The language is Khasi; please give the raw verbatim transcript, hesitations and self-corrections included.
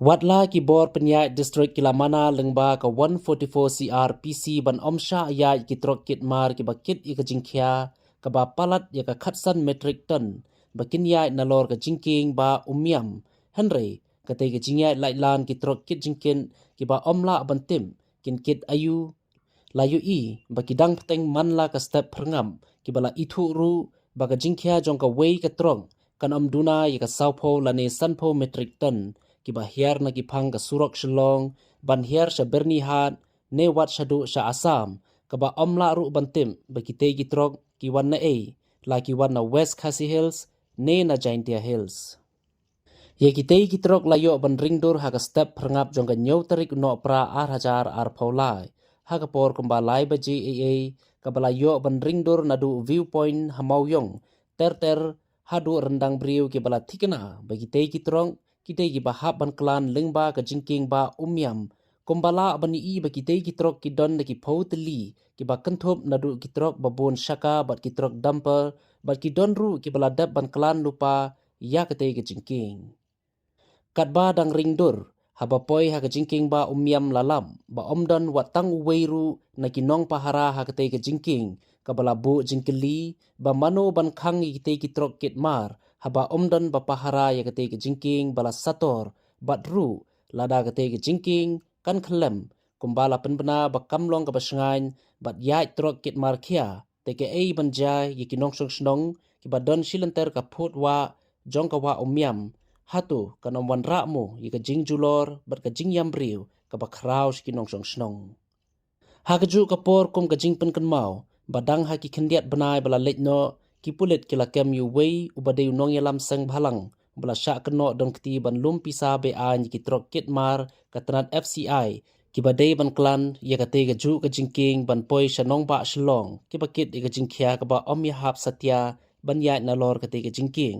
Wat la ki bor pynïaid district ki la mana lyngba ka one forty-four C R P C ban ym shah ïaid ki trok kit mar kiba kit ïa ka jingkhia kaba palat ïa ka khatsan metric ton ba kin ïaid nalor ka jingkieng ba Umiam, hynrei katei ka jingïaid laitlan ki trok kit jingkit kiba ym lah ban tip kin kit aïu, la ïohi ba ki dang bteng man la ka step phyrngap kiba la ithuh ruh ba ka jingkhia jong kawei ka trok kan ym duna ïa ka sawphew lane sanphew metric ton kiba hiar na ki phang ka surok Shillong ban hiar sha Byrnihat ne wat shaduh sha Assam, kaba ym lah ruh ban tip ba kitei ki trok ki wan na ei, la ki wan na West Khasi Hills ne na Jaintia Hills. Ïa kitei ki trok la ïoh ban ring dur ha ka step phyrngap jong ka hynñiew tarik u Nohprah ar hajar arphew lai, ha ka por kumba lai baje eiei, kaba la ïoh ban ring dur naduh View Point ha Mawïong ter ter haduh ryndang briew kiba la thikna ba kitei ki trok kitei kiba hap ban klan lyngba ka jingkieng ba Umiam, kumba lah ban ïohi ba kitei ki trok ki don da ki phew tylli kiba kynthup naduh ki trok ba bun shaka bad ki trok dumper, bad ki don ruh kiba la dep ban klan lypa ïa katei ka jingkieng. Katba dang ring dur, haba poi ha ka jingkieng ba Umiam la lap ba ym don wat tang uwei ruh na ki nongpahara ha katei ka jingkieng, kaba la buh jingkylli ba mano ban khang ïa kitei ki trok kit mar haba ym don ba pahara ïa katei ka jingkieng ba la sator, bad ruh lada katei ka jingkieng kan khyllem, kumba la pynbna ba kam long kaba shngaiñ bad ïaid trok kit mar khia, te kaei ban jia ïa ki nongshong shnong kiba don shilynter ka phut wah jong ka wah Umiam? Hato kan ym wanrah mo ïa ka jingjulor bad ka jingïam briew kaba khraw sha ki nongshong shnong? Ha kajuh ka por kum ka jingpynkynmaw ba dang ha ki khyndiat bnai ba la leit noh, ki pulit ki la kem ïa uwei uba dei u nongïalam seng bhalang ba la shah kynnoh don kti ban lum pisa be-aiñ ïa ki trok kit mar ka tnat F C I, kiba dei ban klan ïa katei kajuh ka jingkieng ban poi sha nongbah Shillong kiba kit ïa ka jingkhia kaba ym ïahap satia ban ïaid nalor katei ka jingkieng,